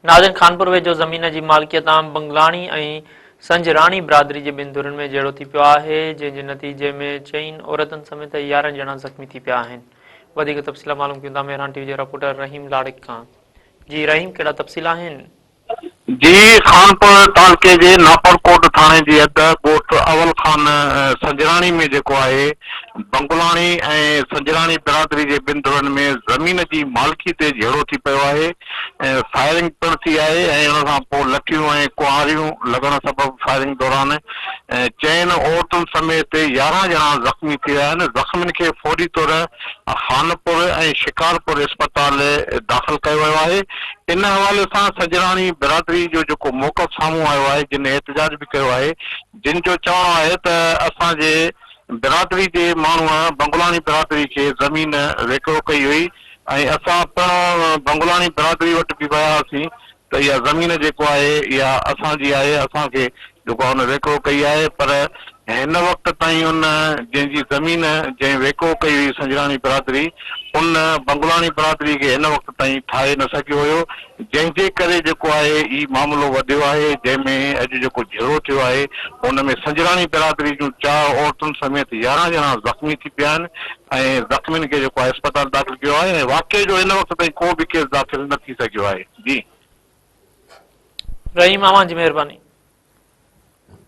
ناظرين خانپور ويجهو زمين جي مالڪيء تان بنگلاڻي ۽ سنجراڻي برادري جي ٻن ڌرين ۾ جهيڙو ٿي پيو آهي، جنهن جي نتيجي ۾ چئن عورتن سميت 11 ڄڻا زخمي ٿي پيا آهن. وڌيڪ تفصيل معلوم ڪيون ٿا مهراڻ ٽي وي جي رپورٽر رحيم لاڙڪ کان. جي رحيم ڪهڙا تفصيل آهن؟ جي خانپور تعلقي جي ناپرڪوٽ ٿاڻي جي حد ڳوٺ اول خان سنجراڻي ۾ جيڪو آهي بنگلاڻي ۽ سنجراڻي برادري جي ٻن ڌرين ۾ زمين جي مالڪي تي جهيڙو ٿي پيو آهي ۽ فائرنگ پڻ ٿي آهي ۽ ان کان پوء لٺيون ۽ ڪهاڙيون لڳڻ سبب فائرنگ دوران چئن عورتن سميت 11 ڄڻا زخمي ٿي ويا آهن زخمين کي فوري طور خانپور ۽ شڪارپور اسپتال داخل ڪيو ويو آهي ان حوالي سان سنجراڻي برادري جو جيڪو موقف سامهون آيو آهي جن احتجاج به ڪيو آهي جن جو چوڻ آهي ته اسان جي برادري جي ماڻهوء بنگلاڻي برادري کي زمين ويڪرو ڪئي هئي ۽ اسان پڻ بنگلاڻي برادري وٽ به ويا هئاسين ته اها زمين جيڪو آهي اها اسان جي آهي اسان کي جيڪو آهي ان ويڪرو ڪئي آهي پر هن وقت تائين ان جنهن جي زمين جنهن ويڪرو ڪئي هئي سنجراڻي برادري ان بنگلاڻي برادري کي هن وقت تائين ٺاهي نه سگهيو هيو جنهن جي ڪري جيڪو آهي هي معاملو وڌيو آهي جنهن ۾ اڄ جيڪو جهيڙو ٿيو آهي ان ۾ سنجراڻي برادري جون چار عورتن سميت 11 ڄڻا زخمي ٿي پيا آهن ۽ زخمين کي جيڪو آهي اسپتال داخل ڪيو آهي ۽ واقعي جو هن وقت تائين ڪو به ڪيس داخل نه ٿي سگهيو آهي جي. رحيم اوهان جي مهرباني.